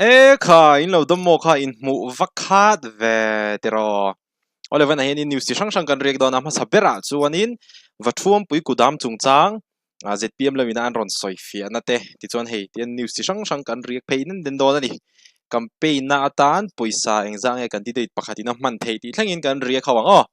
E kha, in lo dawm maw kha in hmuh va khat ve tiraw. Awle vanah hianin news chi hrang hrang kan riak dawn a, hmasa berah chuanin Vathuampui kudam chungchang zpm lamina an rawn sawi fiahna te tichuan hei tian news chi hrang hrang kan riak phei nen den dawn a ni. Campaign na atan pawisa engzah nge candidate pakhatin a hman theih tih thlengin kan riak ho ang aw.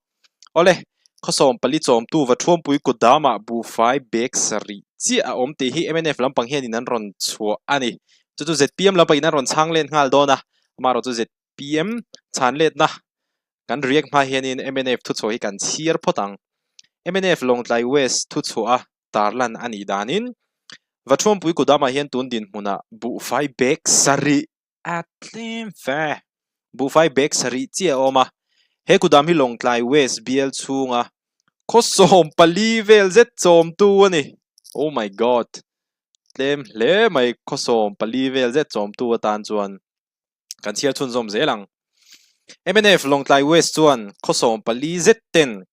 Awle, khawsawm pali chawmtu Vathuampui kutdamah buhfai bag sarih chiah a awm tih hi mnf lampang hianin an rawn chhuah a ni. Chu chu zpm lampangin an rawn chhang let nghal dawn a, amaherawh chu zpm chhan letna kan riak hma hianin mnf thuchhuah hi kan chhiar phawt ang. Mnf Lawngtlai West thuchhuah a tarlan a nih danin Vathuampui kutdamah hian tun dinhmunah buhfai bag sarih A tlem fe. Buhfai bag sarih chiah a awm a. He kudam hi Lawngtlai West bial chhunga khaw 14 vel zet chawmtu a ni. Oh my God! Tlem hle mai khaw 14 vel zet chawmtu atan chuan kan chhiar chhunzawm zel ang. Mnf Lawngtlai West chuan khaw 14 zet ten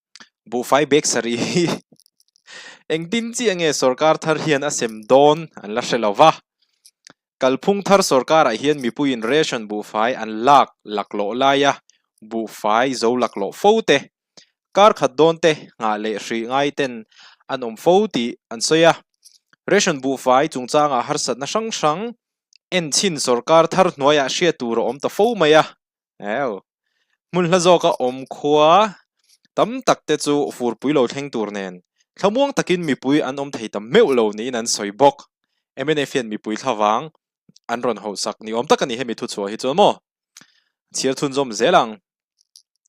buhfai bag sarih hi engtin chiah nge sorkar thar hian a sem dawn an la hre lo va. Kalphung thar sorkarah hian mipuiin ration buhfai an lak laklawh laia buhfai zo laklawh fo te, kar khat dawn te nghah leh hrih ngai ten an awm fo tih an sawi a. Ration buhfai chungchangah harsatna hrang hrang enchhin sorkar thar hnuaiah hriat tur a awm ta fo mai a. Ew. Hmun hla zawka awm khua tam tak te chu furpui lo thleng tur nen thlamuang takin mipui an awm thei ta meuh lo niin an sawi bawk. Mnf hian mipui thlavang an rawn hauhsak ni awm tak a ni hemi thuchhuah hi chuan maw? Chhiar chhunzawm zel ang.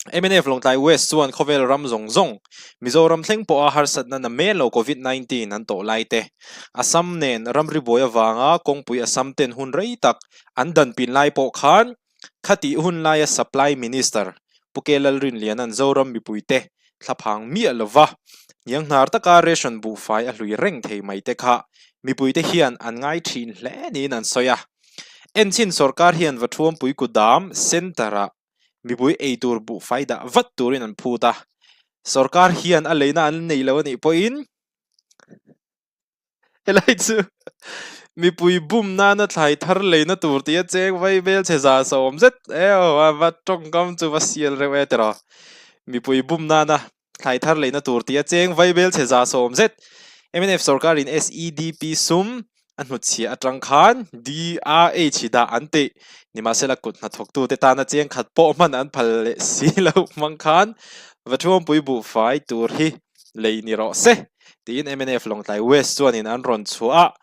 Mnf Lawngtlai West chuan khawvel ram zawng zawng Mizoram thleng pawha harsatna na mel lo Covid 19 an tawh lai te, Assam nen ramri buai avanga kawngpui Assam ten hun rei tak an danpin lai pawh khan Khatih hun laia Supply Minister Pu K Lalrinliana'n Zoram mipuite thlaphang miah lova hnianghnar taka ration buhfai a hlui reng thei mai te kha mipuite hian an ngai thin hle niin an sawi a. Enchhin sorkar hian Vathuampui Kudam Centre-ah mipui eitur buhfai dah vat turin an phut a, sorkar hian a leina an nei lo a nih pawhin Helai chu mipui bum nana thlai thar leina tur tia cheng vai vel che za sawm zet e aw a va tawngkam chu va sial reuh e tiraw mipui bum nana thlai thar leina tur tia cheng vai vel che za sawm zet mnf sorkarin SEDP sum a hnutchhiah atang khan DRH dah an tih nimahsela kut hnathawktute tana cheng khat pawh hman an phal leh si lo hmang khan Vathuampui buhfai tur hi lei ni rawh se tiin mnf Lawngtlai West chuanin an rawn chhuah a.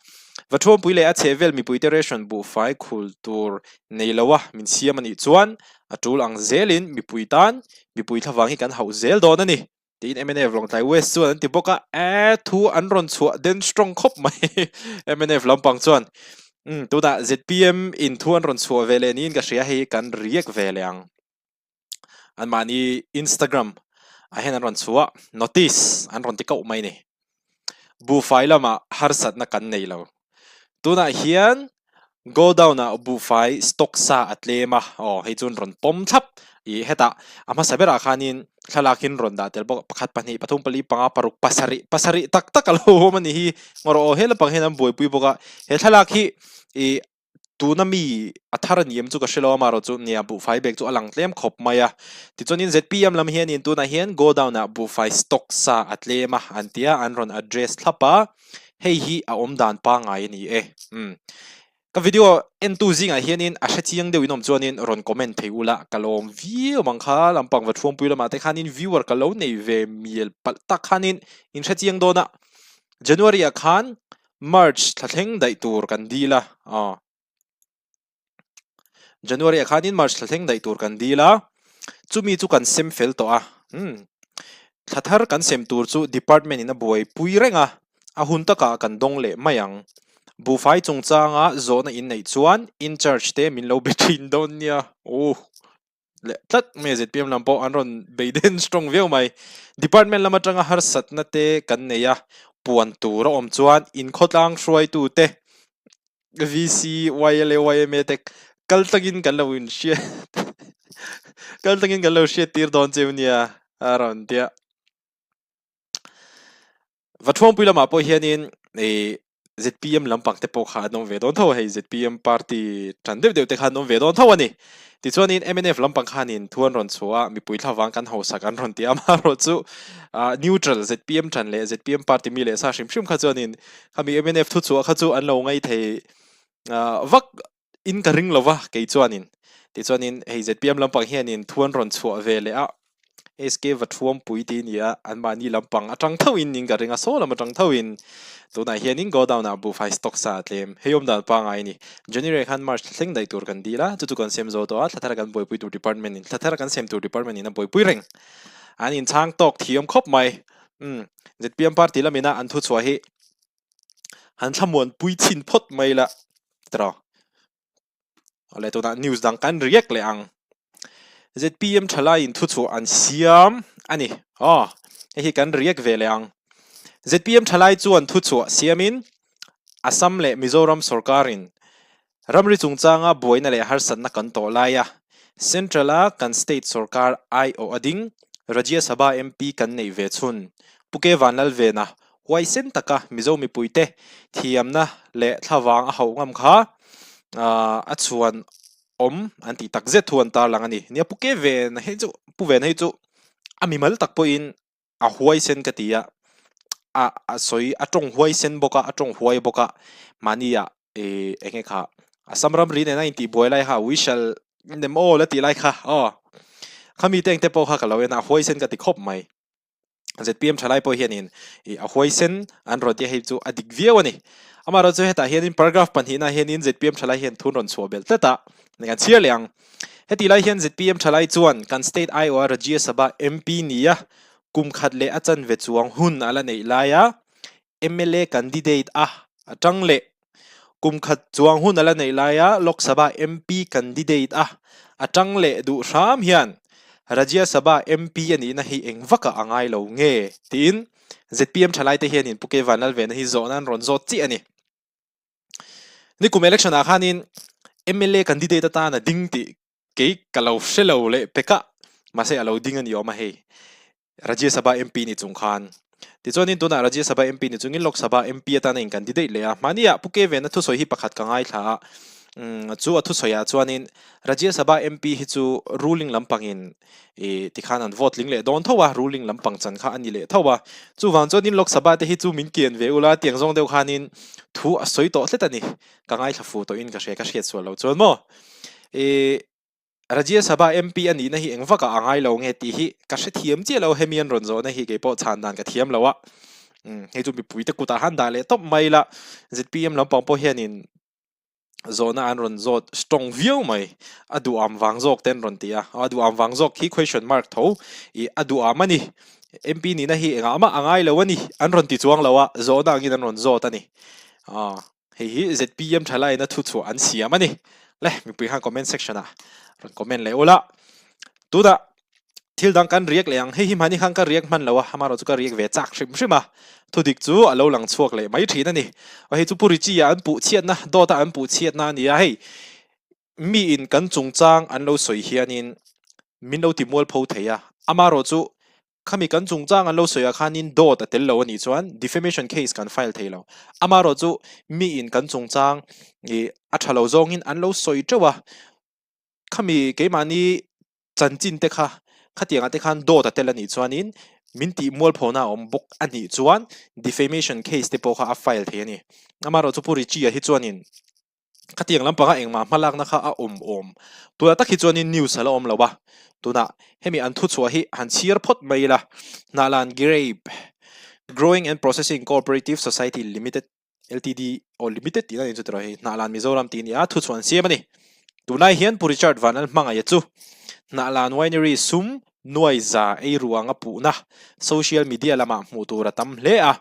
Vathuampui leh a chhehvel mipuite ration buhfai khul tur nei loa min siam a nih chuan a tul ang zelin mipui tan mipui thlavang hi kan hauh zel dawn a ni tiin mnf Lawngtlai West chuan an ti bawk a. Aa thu an rawn chhuah den strong khawp mai mnf lampang chuan umm tunah zpm in thu an rawn chhuah ve leh niin ka hria hei kan riak ve leh ang. Anmahni Instagram ah hian an rawn chhuah notice an rawn ti kauh mai ni. Buhfai lamah harsatna kan nei lo. Tunah hian godown ah buhfai stock sa a tlem a, aw hei chuan rawn pawm thlap ih hetah a hmasa berah khanin thlalak in rawn dah tel bawk a, pakhat pahnih pathum pali panga paruk pasarih pasarih tak tak a lo awm a ni hi ngawrh aw he lampang hian an buaipui bawk a, he thlalak hi ih Tuna mi a thar a ni em chu ka hre lo a, amaherawh chu nia buhfai bag chu a lang tlem khawp mai a. Tichuanin zpm lam hianin tunah hian godown ah buhfai stock sa a tlem a an ti a, an rawn address thlap a, hei hi a awm dan pangngai a ni e. Umm. Ka video entu zingah hianin a hre chiang deuh in awm chuanin rawn comment thei ula ka lawm viau ang kha lampang va thuampui lamah te khanin viewer ka lo nei ve mial palh tak khanin in hre chiang dawn a. January ah khan March thla thleng daih tur kan dil a, aw. January ah khanin March thla thleng daih tur kan dil a, chumi chu kan sem fel tawh a, umm. Thla thar kan sem tur chu department in a buaipui reng a, a hun takah kan dawng leh mai ang. Buhfai chungchanga zawhna in neih chuan in-charge te min lo be thin dawn nia, uh. leh tlat mai a zpm lam pawh an rawn bei den strong viau mai. Department lam atanga harsatna te kan nei a, puan tur a awm chuan inkhawtlang hruaitu te VC, YLA, YMA te kal tlangin kan lo inhriat kal tlangin kan lo hriat tir dawn cheu nia a rawn tia. Vathuampui lamah pawh hianin ih. ZPM lampang te pawh kha an awm ve dawn tho a, hei ZPM party tan deuh deuh te kha an awm ve dawn tho a ni. Tichuanin mnf lampang khanin thu an rawn chhuah a, mipui thlavang kan hausak an rawn ti a, amaherawh chu neutral ZPM tan leh ZPM party mi leh sa hrim hrim kha chuanin khami mnf thu chhuah kha chu an lo ngaithei vak in ka ring lo va kei chuanin. Tichuanin hei ZPM lampang hianin thu an rawn chhuah ve leh a, SK Vathuampui tih a ni a, anmahni lampang atang thoin in ka ring a, saw lam atang thoin tunah hianin godown ah buhfai stock sa a tlem. Hei awm dan pangngai a ni. January khan March thla thleng daih tur kan dil a, chu chu kan siam zo tawh a, thla thara kan buaipui tur department in thla thara kan siam tur department in a buaipui reng. An inchhang tawk thiam khawp mai. Umm ZPM party lamina an thuchhuah hi Han thlamuan pui chhin phawt mai la tiraw. Awle tunah news dang kan react leh ang. ZPM thalaiin thuchhuah an siam a ni. Aw, hei hi kan react ve leh ang. ZPM thalai chuan thuchhuah siamin Assam leh Mizoram sorkarin Ramri chungchanga buaina leh harsatna kan tawh laia Central-a kan state sorkar aiawh a ding, Rajya Sabha MP kan neih ve chhun Pu Ke Vanlalvena huaisen taka Mizo mipuite thiamna leh thlavang a hauh ngam kha a chhuan awm an tih takzet thu an tarlang a ni. Nia Pu Ke Vena hi chu Pu Vena hi chu a mimal tak pawhin a huaisen ka ti a, a a sawi a tawng huaisen bawk a, a tawng huai bawk a, mahnia ih eng nge kha Assam ramri nena intih buai lai kha we shall nem aw la tih lai kha aw khami te engte pawh kha ka lo en a, a huaisen ka ti khawp mai. ZPM thalai pawh hianin ih a huaisen an rawn tia hei chu a dik viau a ni. Amaherawhchu hetah hianin paragraph pahnihna hianin ZPM thalai hian thun rawn chhuah belh tlat a, kan chhiar leh ang. Heti lai hian zpm thalai chuan kan state aiawha Rajya Sabha MP nia kum khat leh a chanve chuang hun a la neih laia mla candidate a atang leh kum khat chuang hun a la neih laia Lok Sabha MP candidate a atang leh duh hram hian Rajya Sabha MP a nihna hi eng vakah a ngai lo nge tiin zpm thalaite hianin Pu K Vanlalvena hi zawhna an rawn zawt chiah a ni. Nikum election ah khanin mla candidate atan a ding tih kei ka lo hre lo leh pek a, mahse a lo ding a ni awm a hei. Rajya Sabha MP ni chung khan. Tichuanin tunah Rajya Sabha MP ni chungin Lok Sabha MP atan a in candidate leh a. Mahni ah Pu K Vena thusawi hi pakhat ka ngaithla a, umm chu a thusawi ah chuanin Rajya Sabha MP hi chu ruling lampangin ih tikhan an vote tling leh dawn tho a, ruling lampang chan kha a ni leh tho a. Chuvang chuanin Lok Sabha te hi chu min kian ve ula tiang zawng deuh khanin thu a sawi tawh tlet a ni. Ka ngaithla fu tawhin ka hria, ka hriat sual lo chuan maw. Ih Rajya Sabha MP a nihna hi eng vakah a ngai lo nge tih hi ka hrethiam chiah lo, hemi an rawn zawhna hi keipawh chhan dan ka thiam lo a. Umm hei chu mipuite kutah han dah leh tawp mai ila, zpm lampang pawh hianin zawhna an rawn zawt strong viau mai, a duham vang zawk te an rawn ti a, a duham vang zawk khi question mark tho ih a duham a ni, MP nihna hi engah mah a ngai lo a ni an rawn ti chuang lo a, zawhna angin an rawn zawt a ni, aw hei hi zpm thalaiin a thuchhuah an siam a ni, le mipui khan comment section ah rawn comment leh ula, tunah Thil dang kan riak leh ang, hei hi hmani khan ka riak hman lo a, amaherawh chu ka riak ve chak hrim hrim a, thudik chu a lo lang chhuak leh mai thin a ni. Aw hei chu Pu Richie-a an puh chhiatna, dawta an puh chhiatna a ni a, hei miin kan chungchang an lo sawi hianin min lo ti mualpho thei a, amaherawh chu khami kan chungchang an lo sawi ah khanin dawt a tel lo a nih chuan defamation case kan file thei lo, amaherawh chu miin kan chungchang ih a tha lo zawngin an lo sawi teuh a, khami keimahni chanchin te kha khatiangah te khan dawt a tel a nih chuanin min tih mualphona a awm bawk a nih chuan defamation case te pawh kha a file thei a ni. Amaherawhchu Pu Richie-a hi chuanin khatiang lampanga engmah hmalakna kha a awm awm. Tunah tak hi chuanin news a la awm lo a, tunah hemi an thuchhuah hi han chhiar phawt mai ila, Hnahlan Grape Growing and Processing Cooperative Society Limited Ltd aw Limited tih na ni chu tiraw hei Hnahlan Mizoram tih a ni a, thuchhuah an siam a ni. Tunlai hian Pu Richard Vanlal hmangaih chu Hnahlan Winery sum nuai za ei ruang a puhna social media lamah hmuh tur a tam hle a,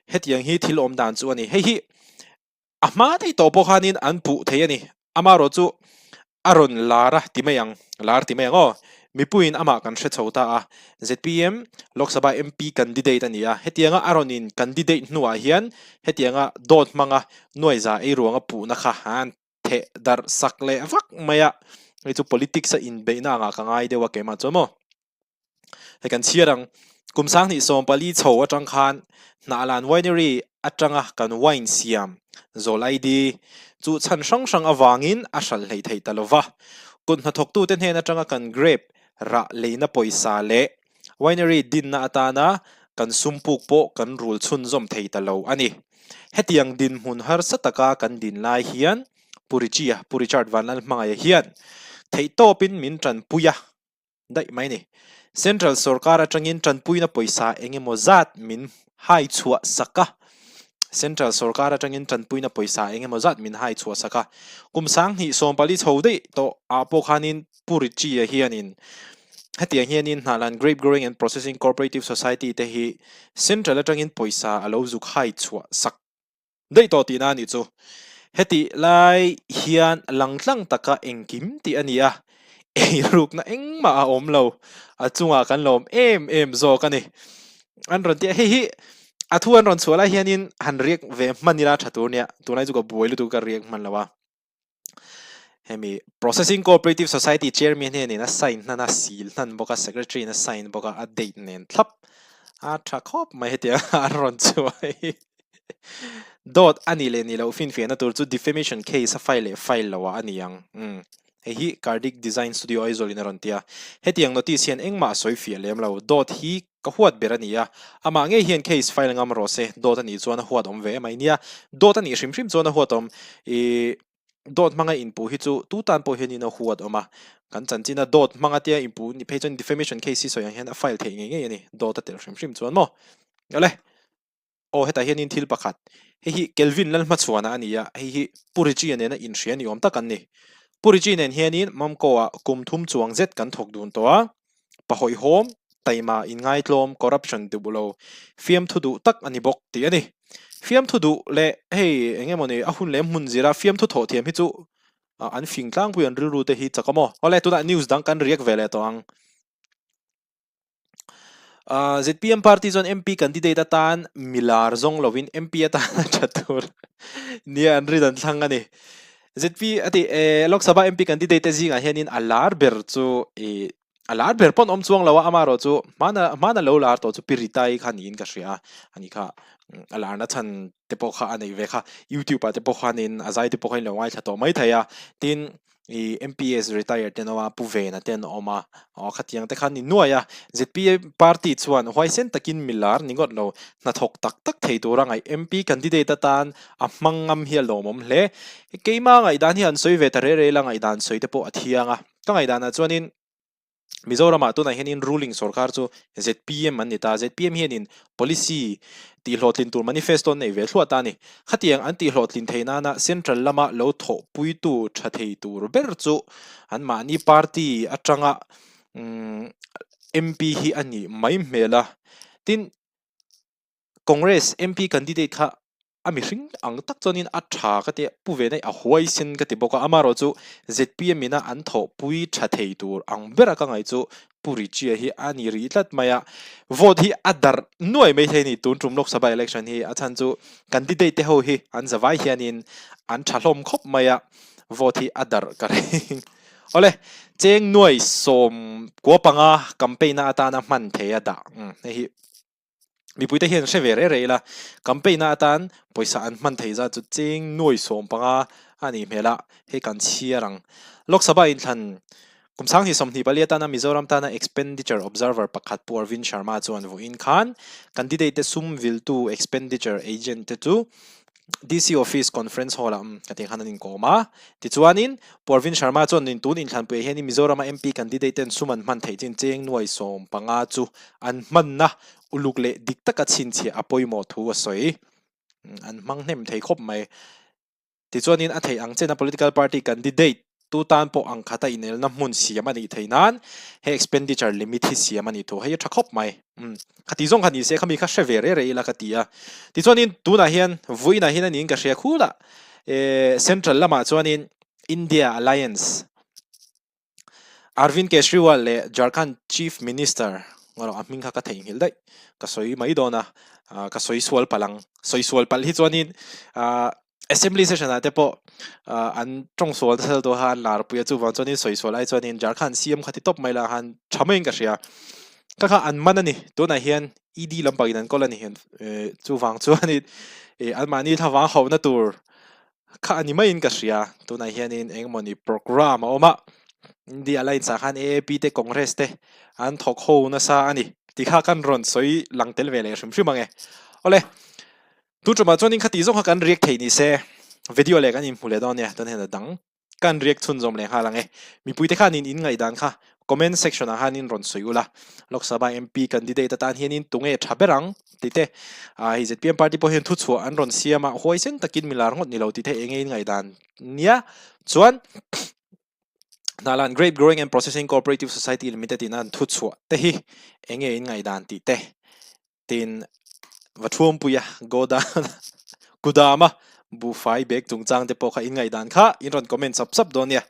hetiang hi thil awm dan chu a ni. Hei hi a hma daih tawh pawh khanin an puh thei a ni. Amaherawh chu a rawn lar a ti mai ang, lar ti mai ang aw. Mipuiin amah kan hre chho ta a, zpm Lok Sabha MP candidate a ni a, hetianga a rawn in candidate hnuah hian hetianga dawt hmanga nuaiza ei ruanga puhna kha an theh darh sak leh vak mai a, hei chu politics a inbeihna angah ka ngai deuh a keimah chuan maw. Hei kan chhiar ang. Kum 2014 chho atang khan Hnahlan Winery atanga kan wine siam zawl ID chu chhan hrang hrang avangin a hralh hleih theih ta lova. Kut hnathawktute hnen atanga kan grape rah leina pawisa leh winery dinna atana kan sum puk pawh kan rul chhunzawm thei ta lo a ni. Hetiang dinhmun harsa taka kan din lai hian Pu Richie-a, Pu Richard Vanlalhmangaia hian theihtawpin min tanpui a. daih mai ni. Central sorkar atangin tanpuina pawisa eng emaw zat min hai chhuah sak a. Central sorkar atangin tanpuina pawisa eng emaw zat min hai chhuah sak a. Kum 2014 chho daih tawh ah pawh khanin Pu Richie-a hianin hetiang hianin Hnahlan Grape Growing and Processing Cooperative Society te hi Central atangin pawisa a lo zuk hai chhuah sak Daih tawh tihna a nih chu. Hetih lai hian langtlang taka engkim tih a ni a, eirukna engmah a awm lo, a chungah kan lawm em em zawk a ni. An rawn ti a, hei hi a thu an rawn chhuah lai hianin han riak ve hman ila tha tur nia, tunlai chu ka buai lutuk ka riak hman lo a. Hemi Processing Cooperative Society Chairman hianin a sign hnan a, seal hnan bawk a, Secretary in a sign bawk a, a date nen thlap a tha khawp mai hetiang an rawn chhuah hi. Dawt a nih leh nih loh finfiahna tur chu defamation case a file leh file loh ah a ni ang. Umm. Hei hi Kardik Design Studio Aizawl in a rawn ti a. Hetiang notice hian engmah a sawi fiah lem lo. Dawt hi ka huat ber a ni a. Amah ngei hian case file ngam rawh se. Dawt a nih chuan a huat awm ve emai nia. Dawt a nih hrim hrim chuan a huat awm. Ih dawt hmanga inpuh hi chu tu tan pawh hianin a huat awm a. Kan chanchina dawt hmanga tia inpuh ni phei chuan defamation case hi sawi ang hian a file theih ngei ngei a ni. Dawt a tel hrim hrim chuan maw. Awle. Aw hetah hianin thil pakhat, hei hi Kelvin Lalhmachhuana a ni a, hei hi Pu Richie nena inhria ni awm tak an ni. Pu Richie nen hianin Mamco-ah kum thum chuang zet kan thawk dun tawh a, pahawihawm, taima, inngaitlawm, corruption duh lo, fiamthu duh tak a ni bawk tih a ni. Fiamthu duh leh hei eng emawni a hun leh hmun zira fiamthu thawh thiam hi chu an fing tlangpui an rilru te hi chak a maw? Awle tunah news dang kan react ve leh tawh ang. ZPM party chuan MP candidate atan milar zawng lovin MP atan a tha tur nia an rin an thlang a ni. ZP a ti eh Lok Sabha MP candidate te zingah hianin a lar ber chu ih a lar ber pawn awm chuang lo a amaherawh chu hmana hmana lo lar tawh chu Pi Ritai kha niin ka hria a ani kha a larna chhan te pawh kha a nei ve kha YouTube ah te pawh khanin a zai te pawh kha in lo ngaithla tawh mai thei a tin I MPS retired te an awm a, Pu Vena te an awm a, aw khatiang te khan ni nuai a. ZPM party chuan huaisen takin milar ni ngawt lo, hnathawk tak tak thei tura ngaih MP candidate atan a hmang ngam hi a lawmawm hle. Keima ngaihdan hi an sawi ve ta reh reh ila ngaihdan sawi te pawh a thiang a. Ka ngaihdanah chuanin Mizoramah tunah hianin ruling sorkar chu zpm an ni ta. Zpm hianin policy tihhlawhtlin tur manifesto an nei ve thluah ta a ni. Khatiang an tihhlawhtlin theih nana central lama lo thawhpuitu tha thei tur ber chu anmahni party atanga MP hi a nih mai hmel a. Tin, Congress MP candidate kha a mihring ang tak chuanin a tha ka ti a, Pu Venai a huaisen ka ti bawk a, amaherawh chu zpm ina an thawhpui tha thei tur ang bera ka ngaih chu Pu Richie hi a ni rih tlat mai a, vote hi a darh nuai mai thei a ni tun tum Lok Sabha election hi a chhan chu candidate te ho hi an zavai hianin an tha hlawm khawp mai a, vote hi a darh ka ring. Awle, cheng nuai 15 campaign na atana hman thei a dah, hei hi. Mipuite hian hre ve reh reh ila, campaign na atan pawisa an hman theih zat chu cheng nuai 15 a nih hmel a, hei kan chhiar ang. Lok Sabha inthlan kum 2024 atana Mizoram tana Expenditure Observer pakhat Pu Arvind Sharma chuan vawiin khan candidate te sum viltu Expenditure Agent te chu DC Office Conference Hall ah ka tih khan an inkawm a. Tichuanin, Pu Arvind Sharma chuan in tun inthlanpuiah hianin Mizorama MP candidate ten sum an hman theih chin cheng nuai 15 chu an hmanna uluk leh dik taka chhinchhiah a pawimawh thu a sawi. An hmang hnem thei khawp mai. Tichuanin a theih ang chena political party candidate tu tan pawh ang khata inelna hmun siam a nih theih nan he expenditure limit hi siam a nih thu hei a tha khawp mai. Umm khati zawng kha ni se khami kha hre ve reh reh ila ka ti a. Tichuanin tunah hian vawiinah hian a niin ka hria khul a eh central lamah chuanin India Alliance Arvind Kejriwal leh Jharkhand Chief Minister a hming kha ka theihnghilh daih ka sawi mai dawn a ka sawi sual palh ang sawi sual palh hi chuanin ah Assembly session ah te pawh an tawng sual nasa deuh a an lar pui a chuvang chuanin sawi sual ai chuanin Jharkhand CM kha ti tawp mai lah khan tha maiin ka hria. Kha kha an man a ni. Tunah hian ED lampangin an kawl a ni. Chuvang chuanin anmahni thlavang hauhna tur kha a ni maiin ka hria. Tunah hianin engmawni programme a awm a, India Alliance ah khan AAP te Congress te an thawk ho nasa a ni tih kha kan rawn sawi lang tel ve leh hrim hrim ang e. Awle, tu tumah chuanin khati zawng kha kan react thei ni se video leh kan inhmu leh dawn nia, tunah hian a dang Kan riak chhunzawm leh nghal ang e. Mipuite khanin in ngaihdan kha comment section ah khanin rawn sawi ula. Lok Sabha MP candidate atan hianin tunge tha ber ang tih te, hei zpm party pawh hian thuchhuah an rawn siam a, huaisen takin milar ngawt ni lo tih te enge in ngaihdan nia. Chuan Hnalan Grape Growing and Processing Cooperative Society Limited in an thuchhuah te hi enge in ngaihdan tih te. Tin, va thuampuia godown kudama buhfai bag chungchang te pawh kha in ngaihdan kha in rawn comment sap sap dawn nia.